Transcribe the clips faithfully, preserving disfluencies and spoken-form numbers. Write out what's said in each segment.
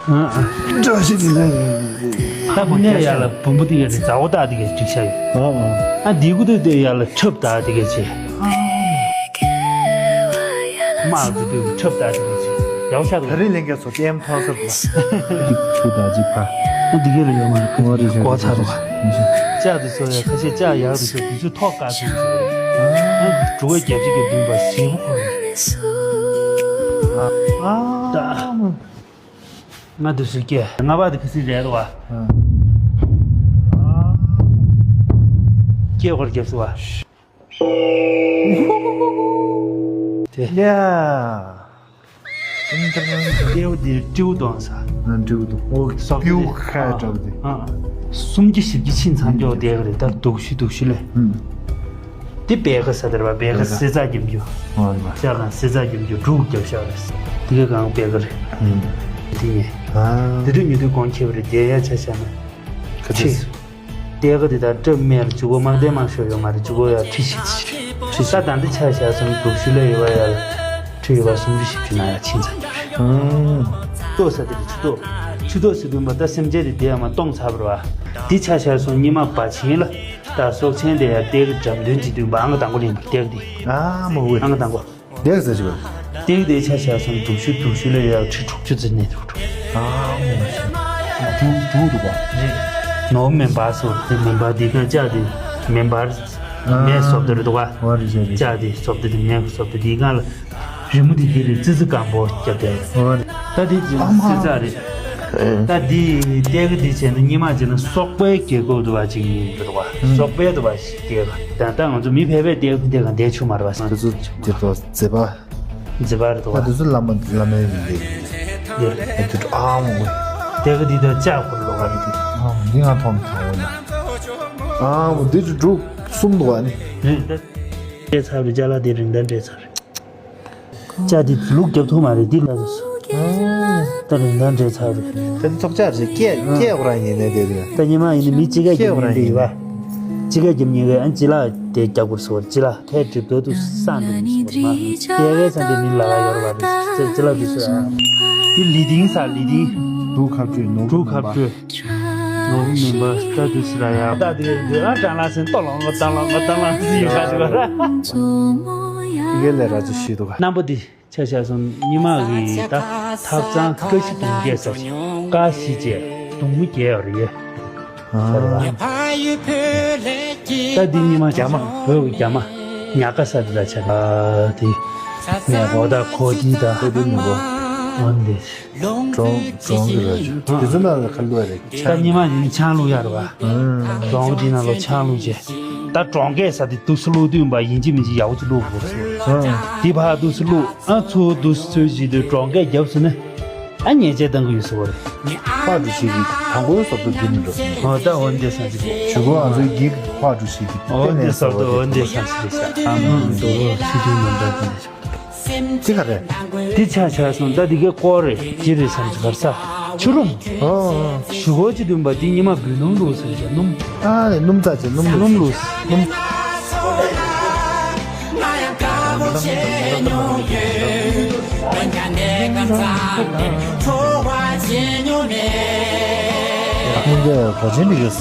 བཀྲ་ཤིས་བདེ་ལེགས། ད་བུ་ནས་ཡར་ལ་བུམ་པ་དེ་ག་རེད། མཛའ་བོ་བཏགས་དེ་ག་བསྒྲིགས་བཞག་ཡོད། ཨ་དེ་གུ་དེ་དེ་ཡར་ལ་ཁྲབ་བཏགས་དེ་ག་བྱས། དམག་དེ་དེ་ཁྲབ་བཏགས་དེ་ག་བྱས། ཡག་ཤ་དང་། ད་རིང་ལྷན་རྒྱས་ཚོ་ལྟད་མོ་མཐོང་ས་རེད། ཁྱོད་ད་ཅིག་ཕ། ཨ་འདི་ག་ལ་ཡོད་མ་རེད། ཨོ་རེད་ཤག་གོ་ཚར་རེད་བ། ལྕགས་དེ་ཚོ་ཡང་ཁ་ཤས་ལྕགས་ཡག་དེ་ཚོ་དུས་ཚོད་ཐོག་བཀག་སོང་ཟེར། ཨ་འབྲུ་བ་བརྒྱད་ཅུ་གྱ་བདུན་པ་ཞེ་པོ་ཁོ་རེད། ཨ་ཨ། ང་འདི་སུ་སྐྱེ། ང་བ་འདི་ཁ་སིག་རེད་བ། སྐྱེ་བར་རྒྱབ་སུ་བ། དེ། ཡ། ཏེའུ་འདི་ཏེའུ་དང་ས། ཏེའུ་དང་། ཨོ་སོག་པིའུ་ཁ་འདྲ་བ་དེ། ཨ། སུམ་བརྒྱ་བཞི་བརྒྱ་ཕྱིན་ཚང་ཀྱོག་བསྡད་གི་རེད། ད་སྡུག་ཤི་སྡུག་ཤི་ལས། ཨུམ། དེ་པད་ཁ་ས་དེར་བ་པད་ཁ་སེ་ཚ་རྒྱབ་རྒྱུ། ཨོ་རེད་བ། ཤ་གང་སེ་ཚ་རྒྱབ་རྒྱུ་འབྲུག་རྒྱབ་ཤག་རེད། དེ་ག་གང་པད་ཁ་རེད། ཨུམ། དེ་ཡིན། ཨ། དེ་དུས་ཉེ་དུས་གོང་ཁེ་བ་རེད། དེ་ཡ་ཆ་བཞག་ན། ག་ཚོད། ཁྲི། ཏེ་ག་དེ་དག་སྐྲ་དམར་ལ་གཅིག་པོ་དམར་ལྡན་མང་ཤོས་ཡོད་མ་རེད། གཅིག་པོ་ཡ་ཁྲི་ཞིག་ཁྲི་ས་དང་དེ་ཆ་བཞག་སོང་སྡུག་ཤི་ལས་ཡོད་པ་ཡ་ལ་ཁྲི་ཡོད་པ་སུམ་ཅུ་བཞི་བཅུ་ན་ཡ་ཕྱིན་ཚར་རྒྱུ་རེད། ཆུ་ཏོག་ས་དེ་རེད། ཆུ་ཏོག་ཆུ་ཏོག་ཟེར་དུས་མ་ད་སེམས་ཅན་དེ་དེ་ཡ་མ་སྟོང་ཚར་བ་རེད་བ། དེ་ཆ་བཞག་སོང་སྙེ་མ་བ་ཆེན་ལ་ད་སྲོག་ཆེན་དེ་ཡ་ཏེ་ག་འགྲམ་སྟོན་བྱེད་དུས་མ་ཨང་དང་པོ་ལེན་པ་ཏེ་ག་དེ། ཨ་མོ་ཝེ། ཨང་དང་པོ། དེ་ག་ཟེར་ཞིག་བ། དེ་ག་དེ་ཆ་བཞག་སོང་སྡུག་ཤི་སྡུག་ཤི་ལས་ཡ་ཁྲི་དྲུག་ཅུ་ཙམ་ནས་འདུག་འགྲོ། ཨ་མོ་ཤི། དྲུག་དྲུག་འདུག་བ། རེད། ནོར་མེ་འབར་སོགས་དེ་མེ་འབར་དེ་ག་ལྕགས་དེ་མེ་འབར་མེ་སོབ་དེ་རེད་འདུག་བ། ཨོ་རེད་རེད་རེད། ལྕགས་དེ་སོབ་དེ་དེ་མེ་སོབ་དེ་དེ་ག་ལ་རི་མོ་དེ་དེ་རེད། ཙི་ཙི་སྐམ་པོ་རྒྱབ་དེ་རེད། ཨོ་རེད། ད་དེ་ཅི་ཨ་མ་སི་ཙ་རེད། ད་དེ་དེ་ག་དེ་བྱས་ན་སྙེ་མ་བྱས་ན་སོག་པོའི་རྒྱལ་ཁབ་འདུག་བ་ཅིག་ཡིན་འདུག་བ། སོག་པོའི་འདུག་བ། དེ་ད་ལྟ་ང་ཚོ་མི་ཕལ་པའི་དེ་དེ་ག་དེ་ཆུ་མར་བ་སང་། དེ་ཚོ་དེ་ཚོ་མཛེས་པ། མཛེས་པ་རེད་དོ། ད་དེ་ཚོ་བླ་མ་བླ་མའི་ཡིན་པས། ཡོད་རེད། ཨེ་དེ་ཨ་མོ། དེ་ག་དེ་ད་ལྕགས་ཁོར་ལོ་ག་རེད་དེ། ཨ་མོ་འདི་ང་མཐོང་མཐོང་བ་ན། ཨ་མོ་འདི་དུ་འབྲུ་གསུམ་འདུག་ཨ་ནི། རེད་ད། སྤྲད་ཚར་བའི་ཅ་ལག་དེ་རིན་ཐང་སྤྲད་ཚར་རེད། ལྕགས་དེ་ལུག་རྒྱབ་ཐུབ་མ་རེད་འདི་ལ། ད་རིན་ཐང་སྤྲད་ཚར་རེད། ད་ཚོགས་ཆགས་རེད། སྐད་སྐད་འོ་རང་ཡིན་ནས་དེ་རེད། ད་ཉི་མ་ཡིན་ན་མི་གཅིག་ག་རྒྱབ་ཉན་དེ་ཡིན་པ། གཅིག་ག་རྒྱབ་ཉན་གི་ཨ་ཅི་ལ་དེ་རྒྱབ་དགོས་སོ་ཅི་ལ་ཁའི་གྲིབ་ཏོ་དུ་སང་དུ་མི་སོ་མ། དེ་བས་ས་དེ་མི་ལ་ལ་ཡོར་བ་རེད། ཅི་ཅི་ལ་དུ་སོ་ཨ། དེ་ལི་ཏིང་ས་ལི་ཏིང་། འབྲུག་ཁ་སྤྲོད་ནོར་འབྲུག་ཁ་སྤྲོད། ནོར་མིན་པ་ད་དུ་སི་ར་ཡ། ད་དེ་དེ་ཨ་ཀྲང་ལ་སེན་ཏོ་ལོང་ཏང་ལོང་ཏང་ལོང་ཟི་ཡི་ཁ་ཅི་ག་ར། ཡེ་ལས་ར་ཅི་ཤི་དུ་ག། རྣམ་པ་འདི། ཆ་བཞག་སོང་ཉི་མ་གི་ད་ཐབ་ཚང་ཀ་བཞི་གདུང་བརྒྱད་ས་ཞིག་ཀ་བཞི་བཅས་གདུང་མོ་བརྒྱད་ཡོད་རེད། ད་འདི་ཉི་མ་རྒྱ་མ་བོད་ཀྱི་རྒྱ་མ་ཉག་ག་ས་དེ་ད་ཆ་ད་དེ་ནས་གོ་ད་གོ་དི་ད་གོ་དི་མི་གོ་འོན་ཏེ་གྲོང་གྲོང་གི་ར་ཅུ་དེ་ཚོ་ན་ལ་ཁ་ལོ་རེད། ད་ཉི་མ་ཡིན་ཆང་བླུག་ཡ་རེད་བ། གྲོང་དེ་ན་ལོ་ཆང་བླུག་བྱས། ད་གྲོང་སྐད་ས་དེ་དུས་སུ་བླུག་དུས་པ་ཡིན་གཅིག་མིན་གཅིག་ཡག་པོ་ཅིག་བླུག་དགོས་སོ། དེ་ཕར་དུས་སུ་བླུག་ཨ་ཚུར་དུས་སུ་ཚོས་བྱེད་དུས་གྲོང་སྐད་བརྒྱབ་སོང་ན། ཨ་ཉེས་ཆད་གཏང་གི་ཡོད་ཟེར་བ་རེད། ཕག་འགྲོ་ཤེས་ཀྱི་དང་པོའི་སོབ་ཏོ་འདི་ནི་འགྲོ་སོང་། ཨོ་ད་འོན་ཏེ་སང་ཅིག་ཞུ་གོ་ང་ཚོའི་འགྱིག་ཕག་འགྲོ་ཤེས་ཀྱི་འོན་ཏེ་སོབ་ཏོ་འོན་ཏེ་སང་ཅིག་རེད་ཤག་ཨ་མ་འགྲོ་གོ་ཤི་དུས་མ་འདྲ་དུས་ནས་ཤག་ཅི་ག་རེད། འདི་ཆ་ཆ་སོང་ད་འདི་གའི་སྐོར་རེད་ཅི་རེད་བསམ་ཅིག་གར་ས་ཆུ་རུམ། ཨོ་ཨོ། ཞུ་གོ་ཅི་འདུན་པ་འདི་ཉི་མ་འབུད་སྣུམ་ལུགས་ཟེར་ཅིག་སྣུམ། ཨ་ནི་སྣུམ་ཙག་ཅིག་སྣུམ་སྣུམ་ལུགས་སྣུམ། ཁྱེད་ཀྱིས་གོ་ཆེན་འདི་ག་ཟིན་ནས་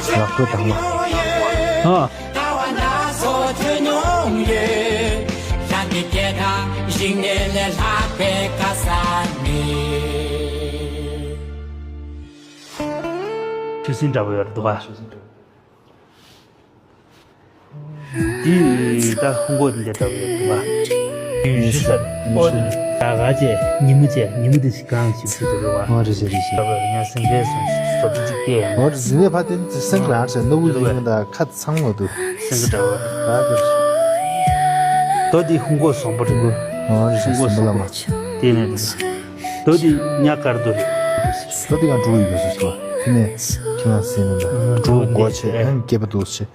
ལག་པ་དང་ལ། ཨ། ཆུ་སྲིན་འདྲ་པོ་ཡོད་འདུག་ག་འདི་ད་ཧུང་གོ་འདི་འདྲ་བ་ཡོད་པ། ཡུན་ཧྲི་ས་ཨོ་ད་ག་ཅེ་ཉི་མ་ཅེ་ཉི་མ་འདི་ཞིག་གང་ཞིག་ཞིག་ཏུ་རེ་བ། ཨོ་རེ་ཞེ་རེ་ཞེ། ད་བ་ཡང་སེང་གེ་སོང་ཞིག་སོ་ཏི་ཅིག་ཏེ། ཨོ་རེ་ཟི་ནེ་ཕ་ཏན་ཏི་སེང་རང་ཞེ་ནུ་བུ་ཡིན་ད་ཁ་ཚང་ལོ་དུ། སེང་གེ་འདྲ་བ། ད་དུ། དོ་འདི་ཧུང་གོ་སོང་པ་རེ་གོ། ཨོ་རེ་ཞེ་ཧུང་གོ་སོང་པ་ལ་མ། ཏེ་ནེ་དུ། དོ་འདི་ཉ་དཀར་དོ་རེ། དོ་འདི་ཡང་འགྲོ་ཡི་གོ་སོ་སོ། ཏེ་ནེ་ཁྱེད་རང་སེང་གེ་འདྲ། འགྲོ་གོ་ཆེ་ཨན་སྐྱེས་པ་དུ་ཆེ།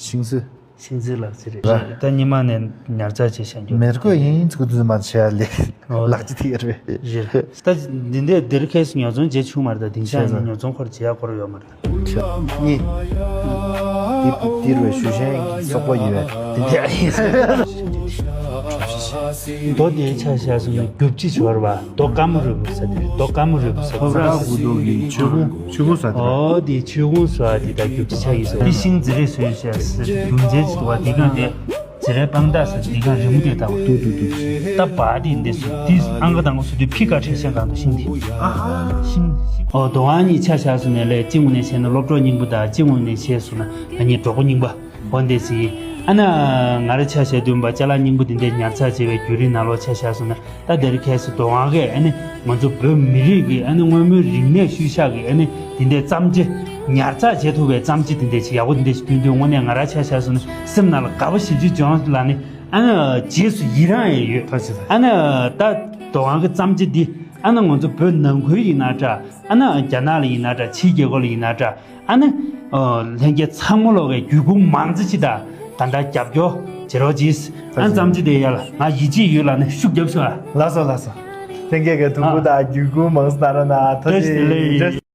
ཤིང་རྩི། ཤིང་རྩི་ལག་རྩི་རེད། ར། ད་ཉི་མ་ནས་ཉར་ཚགས་བྱས་བཞག་རྒྱུ། མེར་གོས་ཡིན་ཚུགས་དུས་མ་བྱས་ལེ། ཨོ། ལག་རྩི་དེ་རེད། རེད། ད་འདི་འདྲའི་སྡེར་ཁེ་སི་ཉོ་ཚོང་བྱེད་ཆུག་མ་རེད། ད་དེང་སང་ནི་ཉོ་ཚོང་ཁོར་བྱེད་ཡ་ཁོར་ཡོད་མ་རེད། གཉིས། འདི་འདིར་བའི་ཞུ་ཤན་གྱི་སོག་པོ་ཡོད་དེ་འདྲ་ཡིན། རྡོ་དེའི་ཆ་བཞག་སོང་ན་རྒྱུ་ཆ་ཆེ་བ། རྡོ་དཀར་མོ་རུས་པ་ཟེར་དེ་རེད། རྡོ་དཀར་མོ་རུས་པ་ཟེར་ཁོ་ར་ཁུ་རྡོ་གི་ཆོས་ཁུངས་ཆོས་ཁུངས་ཟེར་དེ་རེད། ཨོ་དེ་ཆོས་ཁུངས་ཟེར་བ་དེ་ད་རྒྱུ་ཆ་ཆགས་ཡིན་ཟེར། དེ་ཤིང་འཛི་རེ་བཟོས་བྱས་ཟེར་རྒྱུ་མཚན་ཅིག་འདུག་བ། དེ་གང་དེ། འཛི་རའི་པང་ཏག་ཟེར་འདི་ག་རི་མོ་དེ་ལྟ་བུ། ཏུ་ཏུ་ཏུ། ད་བ་དེ་འདི་སུ་དེ་ཨང་ཀ་དང་པོ་སུ་དུས་ཕི་ཀ་ཁྲེ་ཤན་གང་དུ་ཤིང་དེ། ཨ་ཧ། ཤིང་། ཨོ་དོ་ཨ་ནི་ཆ་བཞག་སུ་ནས་ལས་གཅིག་ངོས་ནས་བྱས་ན་སློབ་གྲོགས་སྙིང་པོ་དང་གཅིག་ངོས་ནས་བྱས་སུ་ན་ང་གཉིས་གྲོགས་པོ་སྙིང་པོ། འོ་འདི་སི། ཨ་ན། ང་ར་ཆ་བཞག་དུས་པ་ཅ་ལག་སྙིང་པོ་དེ་འདྲའི་ཉར་ཚགས་བྱས་པའི་བརྒྱུད་རིམ་ནང་ལོགས་ཆ་བཞག་སུ་ན། ད་དེར་ཁྱེད་སུ་དོ་དབང་གིས་ཨ་ནི་ང་ཚོ་བོད་མི་རིགས་ཀྱི་ཨ་ནི་མངོན་མིན་རིག་གནས་ཤུལ་བཞག་གི་ཨ་ནི་དེ་འདྲའི་བརྩམས་ཆོས་ཉར་ཚགས་བྱེད་ཐུབ་པའི་བརྩམས་ཆོས་དེ་འདྲའི་ཞིག་ཡག་པོ་དེ་འདྲའི་ཞིག་ཐོན་དུས་དངོས་གནས་ང་རང་ཆ་བཞག་སོང་ན་སེམས་ནང་ལ་དགའ་པོ་ཞེ་པོ་ཅིག་བྱུང་ལ་ནི་ཨ་ནི་རྗེས་སུ་ཡི་རང་ཡང་ཡོད། ཐུགས་རྗེ་ཆེ། ཨ་ནི་ད་དོ་དབང་གི་བརྩམས་ཆོས་འདི་ཨ་ནི་ང་ཚོ་བོད་ནང་ཁུལ་ཡིན་ན་འདྲ། ཨ་ནི་རྒྱ་ནག་ལ་ཡིན་ན་འདྲ། ཕྱིའི་རྒྱལ་ཁབ་ལ་ཡིན་ན་འདྲ། ཨ་ནི། ཨོ། ལྷན་རྒྱས་ཚང་མ་ལོག་གི་བརྒྱུད་སྐུར་མང་ཙམ་ཅིག་དང་ད་ལྟ་རྒྱབ་སྐྱོར་བྱེད་རོགས་གྱིས། ཨ་ཙམ་ཅིག་དེ་ཡ་ལ་ང་ཡིད་ཆེས་ཡོད་ལ་ནི་ཤུགས་རྒྱབ་ཤོག་ཨ། ལགས་སོ་ལགས་སོ། ལྷན་རྒྱས་ཀྱི་ཐུགས་ཁུར་དང་བརྒྱུད་སྐུར་མང་ཙམ་གནང་རོགས་གནང་། ཐུགས་རྗེ་ཆེ།